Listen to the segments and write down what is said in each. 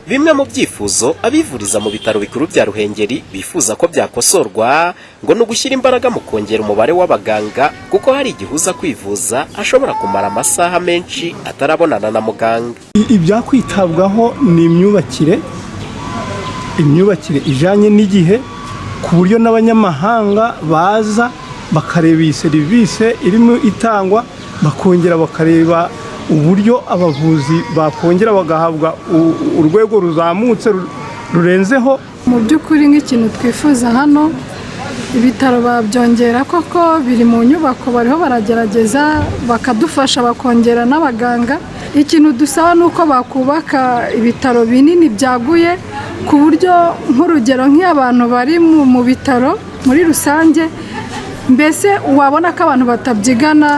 Bimwe mu byifuzo abivuriza mu bitaro bikuru bya Ruhengeri bifuza ko byakosorwa ngo ni ugushyira imbaraga mu kongera umubare w'abaganga, kuko hari igihe uza kwivuza ashobora kumara amasaha menshi atarabonana na muganga. Ibyakwitabwaho ni imyubakire, imyubakire ijyanye n'igihe, ku buryo n'abanyamahanga baza bakareba iyi serivisi irimo itangwa, bakongera bakareba uburyo abavuzi bakongera bagahabwa urwego ruzamutse rurenzeho. Mu by'ukuri, nk'ikintu twifuza hano, ibitaro babyongera koko, biri mu nyubako, bariho baragerageza bakadufasha, bakongera n'abaganga. Ikintu dusaba ni uko bakubaka ibitaro binini byaguye, ku buryo nk'urugero nk'iyo abantu bari mu bitaro muri rusange, mbese wabona ko abantu batabyigana.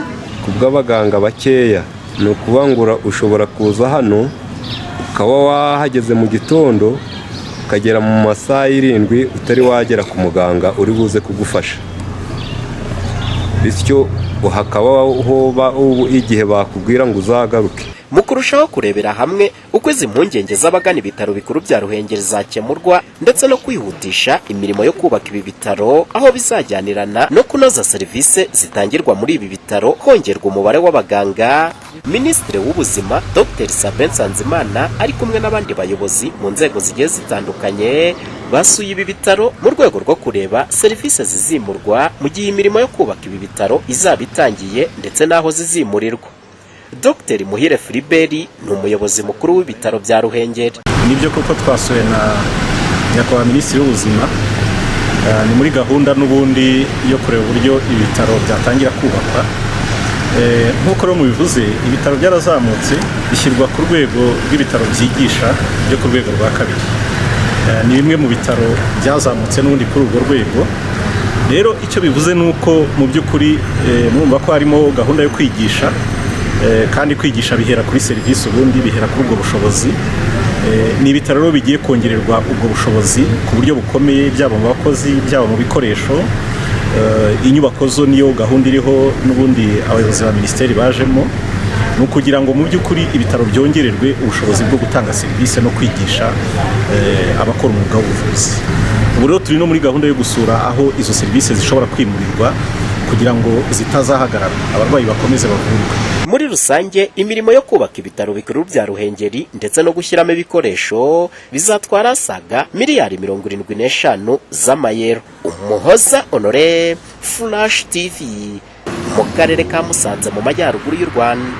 Ku bw'abaganga bakeya, ni ukubangura, ushobora kuza hano ukaba wahageze mu gitondo, ukagera mu masaha 7 utari wagera ku muganga uri buze kugufasha. Bityo hakaba hoba igihe bakubwira ngo uzagaruke. Mu kurushaho kurebera hamwe uko izi mpungenge z'abagana ibitaro bikuru bya Ruhengeri zakemurwa, ndetse no kwihutisha imirimo yo kubaka ibi bitaro, aho bizajyanirana no kunoza serivisi zitangirwa muri ibi bitaro hongerwa umubare w'abaganga, Minisitiri w'Ubuzima Dr Sabin Nsanzimana ari kumwe n'abandi bayobozi mu nzego zigiye zitandukanye basuye ibi bitaro mu rwego rwo kureba serivisi zizimurwa mu gihe imirimo yo kubaka ibi bitaro izaba itangiye, ndetse n'aho zizimurirwa. Dr Muhire Philibert ni umuyobozi mukuru w'ibitaro bya Ruhengeri. Nibyo koko, twasuwe na Nyakubahwa Minisitiri w'Ubuzima. Ni muri gahunda n'ubundi yo kureba uburyo ibitaro byatangira kubakwa. Nk'uko rero mubivuze, ibitaro byarazamutse bishyirwa ku rwego rw'ibitaro byigisha byo ku rwego rwa kabiri. Ni bimwe mu bitaro byazamutse n'ubundi kuri urwo rwego. Rero icyo bivuze ni uko mu by'ukuri murumva ko harimo gahunda yo kwigisha, kandi kwigisha bihera kuri serivisi, ubundi bihera kuri ubwo bushobozi. Ni ibitaro rero bigiye kongererwa ubwo bushobozi ku buryo bukomeye, byaba mu bakozi, byaba mu bikoresho. Inyubako zo niyo gahunda iriho n'ubundi abayobozi ba minisiteri bajemo, ni ukugira ngo mu by'ukuri ibitaro byongererwe ubushobozi bwo gutanga serivisi no kwigisha abakora umwuga w'ubuvuzi. Ubu rero turi no muri gahunda yo gusura aho izo serivisi zishobora kwimurirwa kugira ngo zitazahagarara, abarwayi bakomeze bavurwe. Muri rusange, imirimo yo kubaka ibitaro bikuru bya Ruhengeri ndetse no gushyiramo ibikoresho bizatwara asaga miliyari 75 z'amayero. Umuhoza Honore, Flash TV, mu karere ka Musanze mu majyaruguru y'u Rwanda.